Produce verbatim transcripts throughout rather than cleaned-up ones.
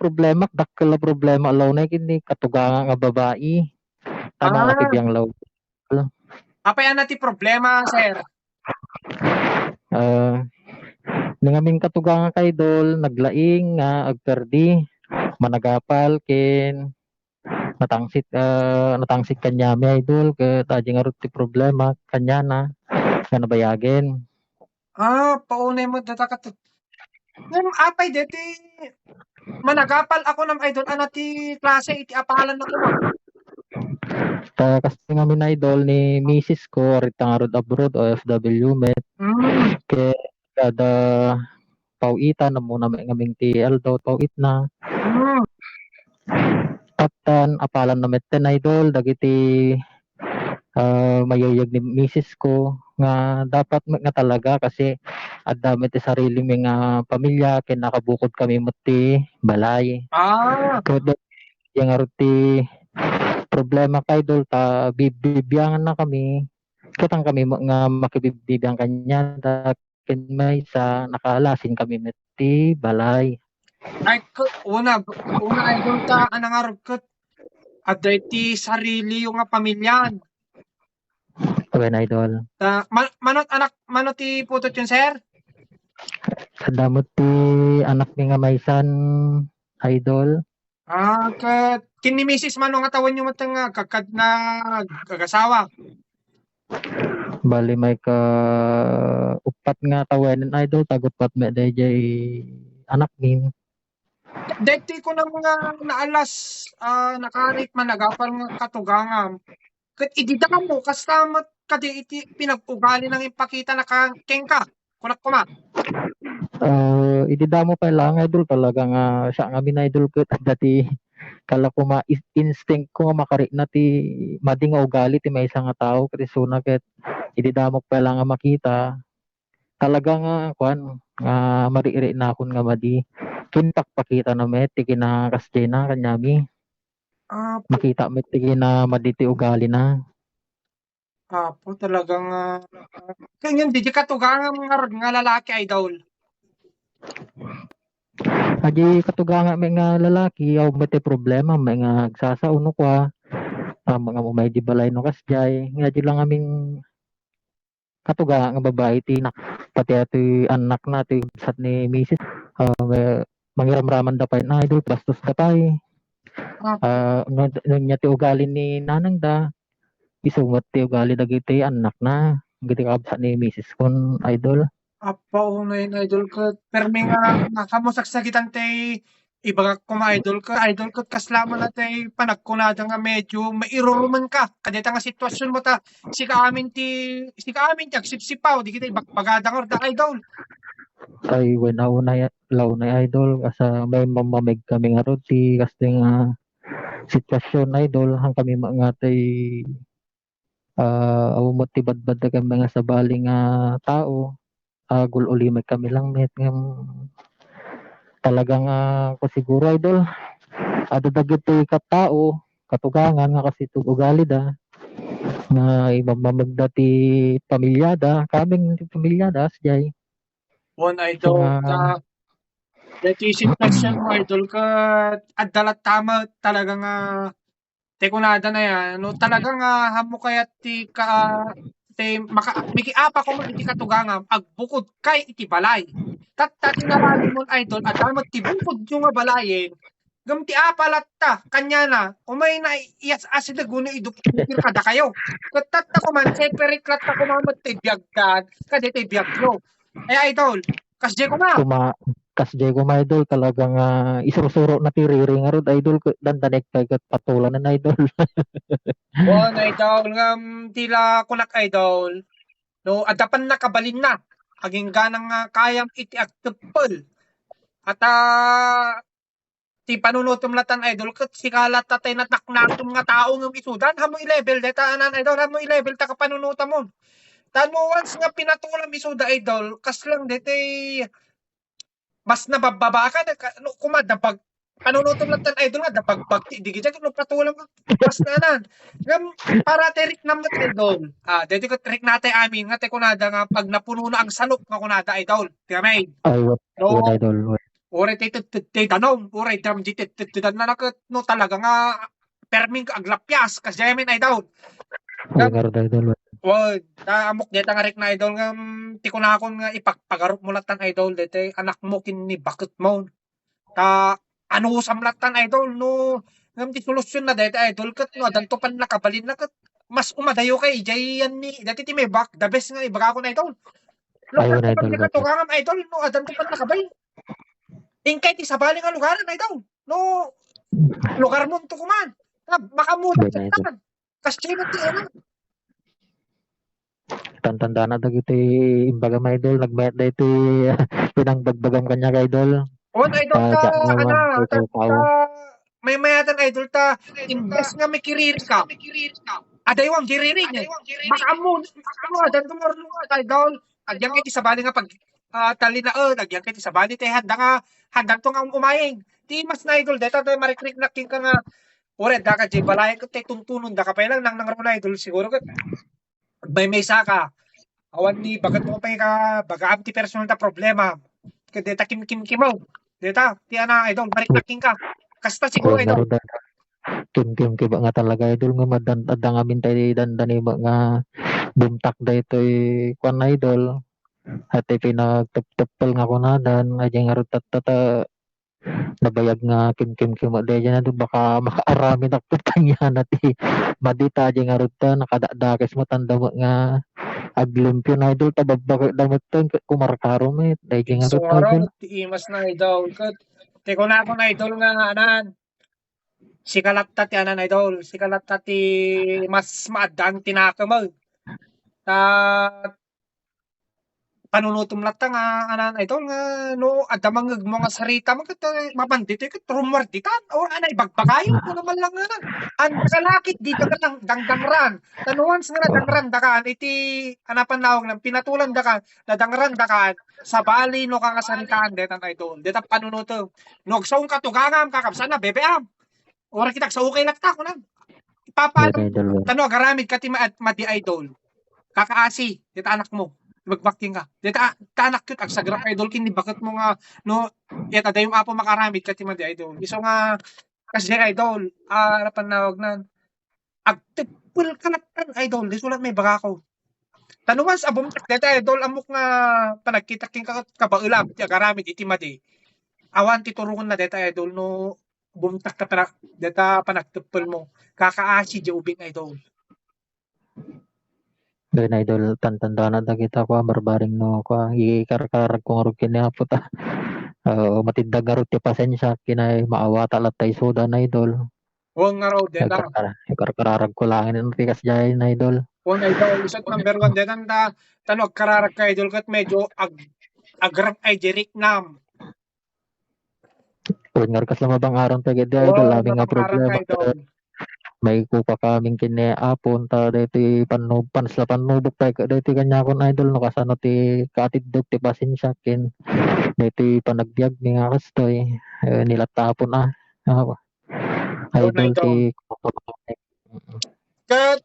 problema, dakkel a problema law na ken ni katuganga nga babai. Ta Ah. Nakabibiang law. Apay a na ti problema, sir? Ah, ni ngamin katuganga ka, idol, naglaing nga agperdi, managapal ken natangsit, ah, natangsit kaniami, idol, ket adi ngarud ti problema kaniana nga nabayagen. Ah, paunay met data ket. Ngem apay deti managapal a kunam, idol, a na ti klase iti apalan na koma? Ta kas ti ngamin, idol, ni misis ko, arita ngarud abroad, O F W met. Mm. Ket kada pawitan, ammona met ngamin ti aldaw ti pawitna. Mm. Taptan, apalan na met ten, idol, dagiti, ah, mayuyeg ni misis ko nga dapat met nga talaga kasi adda met ti sarili mi nga pamilya ken nakabukod kami met ti balay. Ah. Ket da-, yan ngarud ti problema ka, idol, ta bibbibiangan na kami. Ket an kami met nga makibibbibiang kaniada ken maysa, nakalasin kami met ti balay. Ay, ku-, una, una, idol, ta, ano nga rugkot? Adda iti sarili yo nga pamilyan. Wen, idol. Ta, ma-, mano, anak, mano ti putotyon, sir? Adda met ti anak mi nga maysan, idol. Ah, ket ken ni misis mano nga tawenyo met nga agkakadna ag-asawa? Bali, maikauppat nga tawenen, idol, ta aguppat met daydiay anakmi. Daytoy kunam nga naalas, ah, nakarik managapal nga katugangam. Ket idi damo, kasta met kadi iti pinag-ugali nang impakita na ka-, kenka. Kunak koma. Ah, idi damo pay laeng, idol, talaga nga siak ngamin, idol, ket adda ti kala koma is-, instinct ko nga makarikna ti madi nga ugali ti maysa nga tao, ket isuna ket idi damok pay laeng nga makita, talaga nga kuan, nga maririknakon nga madi. Ken pakpakitana met ti kinakasdiayna kaniami. Ah, makita met ti kinamadi ti ugalina. Apo, talagang, ah, kanyan, di, di katugangam ngarud nga lalaki, idol. Adi katugangam met nga lalaki, aw, met ti problema, met nga agsasao no kua, ah, nga umay di balay no kasdiay, nga adi lang amin katuga nga babai ti nak-, pati ati annakna ti kabsat ni misis, ah, mangiramramanda pay na, idol, bastos da pay. Ah. Ah, no, no, nia ti ugali ni nanangda, isu met ti ugali dagiti annakna, dagiti kabsat ni misis kon, idol. Apo, unay, idol, ket permi nga, nga kamo sagsagitan ti ibagak koma, idol, ket, idol, ket kasla man natay panagkunada nga medyo mairurumenka kadayta nga sitwasionmo ta sika amin ti, sika amin ti agsipsipaw, di kita ibagbagada ngarud, idol. Ay, wen, a, unay, launay, idol, kas, ah, maimmamameg kami ngarud ti kasta nga sitwasion, idol, han kami ma-, nga tay ah, awan met ti badbadda ken mga sabali nga tao, ah, gul-uli met kami lang met ngem talaga nga, ah, siguro, idol, adda dagiti kattao, katugangan nga kas iti ugalida, nga imamamegda ti pamilyada, kameng ti pamilyada, sdiay. Wen, idol, nga ta-, daytoy sitwasionmo, idol, ket adda latta met talaga nga Ti kunada na yan, no, talaga nga, ah, ammo kayat ti ka-, ti maka-, mikiapa koma iti katugangam, agbukod kay iti balay. Tatta, ti naramidmon, idol, adda met ti bukodyo nga balayen, ngem ti apa latta, kaniana, umayna iyas-asideg wenno idukdukir kadakayo. Ket tatta koma, separate latta koma met ti biagdan, kadaytoy biagyo. Ay, idol, kasdiay koma. Koma-, kasdiay koma, idol, talaga nga isursuro na ti riri ngarud, idol, ke-, dandanek pay ket patulanen, idol. Wen, idol, ngem ti la kunak, idol, no, adda pannakabalinna, agingga nga kayam iti agteppel. At, ah, ti panunutom latan, idol, ket sika latta tay nataknatom nga tao ngem isudan, ammo i-level dayta anan, idol, ammo i-level ta ka panunutamon. Ta no once nga pinatulam isuda, idol, kas lang daytoy mas nababbaba ka, ka, no, koma, dabag-, panunutom latan, idol, nga dabagbag ti, di gidya, no, patulam ka, mas na, na. Ngem, para ti riknam met, idol. Ah, daytoy ket riknatay amin, nga ti kunada nga pag napuno na ang salop nga kunada, idol. Ti amin. Ay, wen, no? Wen, idol, wen. Uray ti ted-, ted-, ti danum, uray dam di ted-, ted-, tedanna na ket no talaga nga perming aglapias, kasdiay amin, idol. Ay, ngarud, idol. Wen, ta ammok deta nga rikna, idol, ngem ti kunakon nga ipagpagarupmo lattan, idol, deti anakmo ken ni baketmo. Ta anusam lattan, idol, no ngem ti solusionna deti, idol, ket no addanto pannakabalinna ket mas umadayo kay idiay yan ni, deti ti may bak-, the best nga ibagakon, idol. Ay, wen, idol, the best. Katugangan, idol, no addanto pannakabalin. Inkay ti sabali nga lugaran, idol. No lugarmonto koman. Ta makamudak ket idol. Kasdiay met ti ano. Tantandana dagiti imbagam, idol, nagmayat daytoy pinangbagbagam kaniak, idol. Wen, idol, ta, ta, ano, ta, ta, maymayatan, idol, ta, imbes nga makiriri ka, adaywam di riri, eh. Makaammo, makaammo, addan tumurno, idol. Agyan kay ti sabali nga pag, ah, talinaed, agyan kay ti sabali ti handa nga, handanto nga um-, umaying. Ti mas na, idol, deta, deta, marikrik na king ka nga, uray, daka, jay balay, ket tay tuntunon, daka pay lang, nang, nang, idol, siguro, ket, may, may saka, awan ni, bagat mo pay ka, bagaam ti personal ta problema. Ket deta, kim, kim, kimaw. Deta, ti ana, idol, marikrik king ka. Kasta siguro, idol. Kimkimkibak nga talaga, idol, nga madan-, adda ngamin tay dandani nga bumtak daytoy kuan, idol. At iti pinagtepteppel nga kunadan, nga diay ngarud tatta, ta nabayag nga kimkimkima daydiay, idol, baka makaaramid ak ket kaniana ti madi ta diay ngarud ta nakadakdakes met, tanda met nga aglimpio na, idol, ta babbaketda met ket kumarkaro met daydiay ngarud ta, idol. Ti imas na, idol, ket ti kunakon, idol, nga anan, sika latta ti anan, idol. Sika latta ti mas maaddaan ti nakem, eh. Ta panunutom latta nga anan, idol, nga no adda mangngegmo nga sarita mo ket, eh, mapan ditoy ket rummuar ditan. O, anay, bagbagayo ko naman lang nga. An kalakit dito ka lang dangdangran. Ta no once nga nadangran dakan iti, anapan nawag nang pinatulan dakan, nadangran dakan, sabali no ka nga saritaan detan, idol. Deta panunutom. No agsaong katugangam, kakabsana, bebeam. Uray kita agsaokay latta, kunan. Ipapaalam, idol, tano agaramid ka ti ma-, madi, idol. Kakaasi, deta anakmo. Ibagbakting ka. Deta, ta anak ket agsagrap, idol, ken ni baketmo nga, no, ket adda yung apo makaramid ka ti madi, idol. Isu nga, kasdiay, idol, ah, arapan nawag nan. Agteppel ka lattan, idol. Di sulat may bagako. Ta no once a bumtak deta, idol, ammok nga panagkitak ken ka-, kabaelam ti agaramid iti madi. Awan ti turongenna deta, idol, no bumtak ta pana-, deta panagteppelmo. Kakaasi diay ubing, idol. Wen, idol, tantandana dagita kua, barbareng no kua, ikarkararagko ngarud ken ni Apo ta. Oo, matindeg ngarud ti pasensiak ken ay maawata latta isudan, idol. Wen ngarud, deta. Ikarkara-, ikarkararagko laeng ti kasdiay, idol. Wen, idol, isu ti number one, deta, ta, ta no agkararagka, idol, ket medyo ag-, agrap ay diriknam. Wen ngarud, kasla mabangaran pay ket, idol, amin nga problema. Maikupa kami ken ni Apo ta daytoy pannu-, pansla pannubok tayo ket daytoy kaniakon, idol, no kasano ti kaatiddog ti pasensiak ken daytoy panagbiagmi nga kastoy. Eh, ni latta Apon a. Ah, idol, ti ket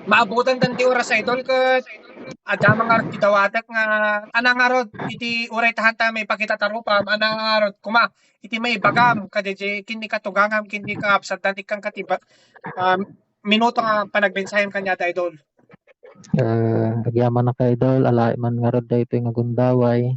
maabutan tan ti oras, idol, ket adda man ngarud ti dawatek nga, ana ngarud iti uray ta hanta maipakita ta rupam, ana ngarud koma iti maibagam kadi ken ni katugangam ken ni kaabsat, dati kan katiba, ah, minuto nga panagmensahem kaniada, idol. Eh, agyamanak, idol, alaem man ngarud daytoy nga gundaway.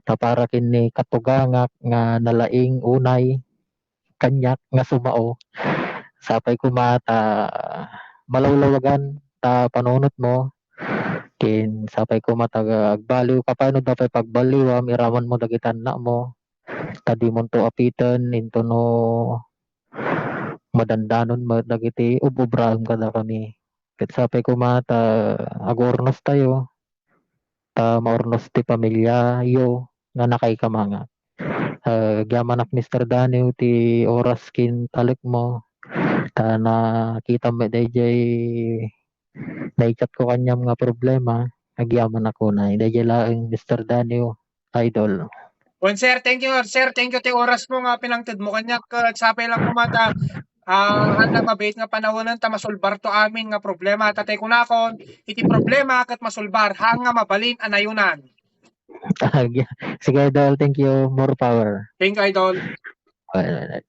Ta para ken ni katugangak nga nalaing unay kaniak nga sumao. Sapay koma ta malawlawagan ta panunotmo. Ken sapay koma ta agbaliwka pay no adda pay pagbaliwam, iramanmo dagiti annakmo. Ta dimonto apiten intono madandanon met dagiti ub-ubraem kadakami. Ket sapay koma ta aguurnostayo, ta maurnos ti pamiliayo nga nakaikamangak. Eh, agyamanak, Mister Daniel, ti oras ken talekmo, ta nakitam met daydiay naichatko kaniam nga problema, agyamanak unay. Daydiay laeng, Mister Daniel, idol. Wen, sir, thank you, sir. Thank you ti orasmo nga pinangtedmo kaniak. Ket sapay lang koma ta, ah, haan nga mabiit nga panawen ta masolbarto amin nga problema. Ta tay kunakon, iti problema ket masolbar, haan nga mabalin a nayonan. Sige, idol. Thank you. More power. Thank you, idol. Well,